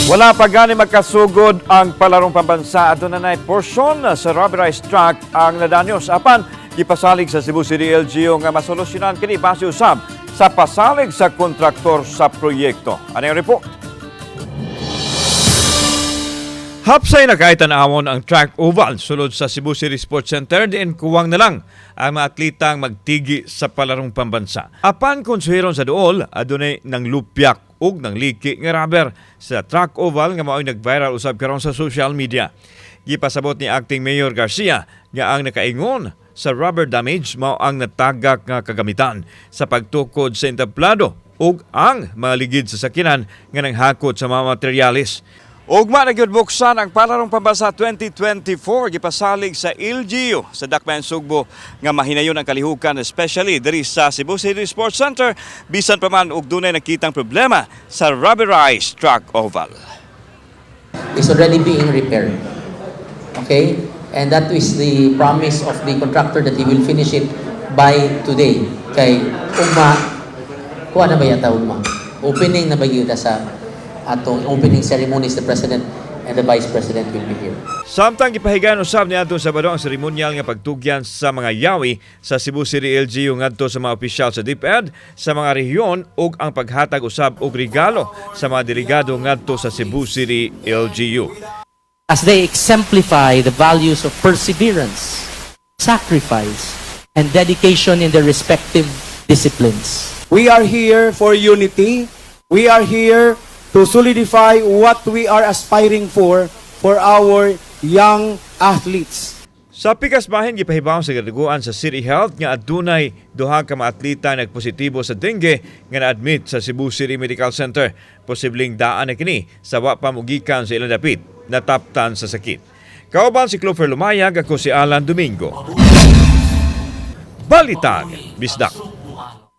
Wala pa gani magkasugod ang palarong pambansa, aduna nay porsyon sa rubberized track ang nadanyos. Apan gipasalig sa Cebu City LGU nga masolusyonan kini base usab sa pasalig sa kontraktor sa proyekto. Ano yung report? Hapsay na kahit tanawon ang track oval sulod sa Cebu City Sports Center, diin kuwang na lang ang mga atletang magtigi sa palarong pambansa. Apan konsuhiron sa duol, adunay nang lupyak ug nang liki nga rubber sa track oval nga mao'y nag-viral usab karon sa social media. Gipasabot ni Acting Mayor Garcia nga ang nakaingon sa rubber damage mao ang natagak nga kagamitan sa pagtukod sa entablado ug ang mga ligid sa sakinan nga nanghakot sa mga materyales. Ugma na gyud buksan ang Palarong Pambansa 2024, gipasalig sa LGU sa Dakbayan Sugbo nga mahinayon ang kalihukan, especially diri sa Cebu City Sports Center, bisan pa man og dunay nakitang problema sa rubberized track oval. Is already being repaired. Okay? And that is the promise of the contractor that he will finish it by today. Kay ugma, kuha na ba yata ugma? Opening na ba yun sa atong opening ceremonies, the President and the Vice President will be here. Samtang gipahigayon usab niadtong Sabado ang seremonyal nga pagtugyan sa mga yawi sa Cebu City LGU ngadto sa mga opisyal sa DepEd sa mga rehiyon ug ang paghatag usab og regalo sa mga delegado ngadto sa Cebu City LGU. As they exemplify the values of perseverance, sacrifice, and dedication in their respective disciplines. We are here for unity. We are here to solidify what we are aspiring for our young athletes. Sa pikas bahin, gipahibaw sa kadaguan sa City Health nga adunay duha ka mga atleta nagpositibo sa dengue nga na-admit sa Cebu City Medical Center. Posibleng daan na kini sa wa pa mugikan sa ilang dapit nataptan sa sakit. Kauban si Clover Lumayag, ako si Alan Domingo. Balitang Bisdak.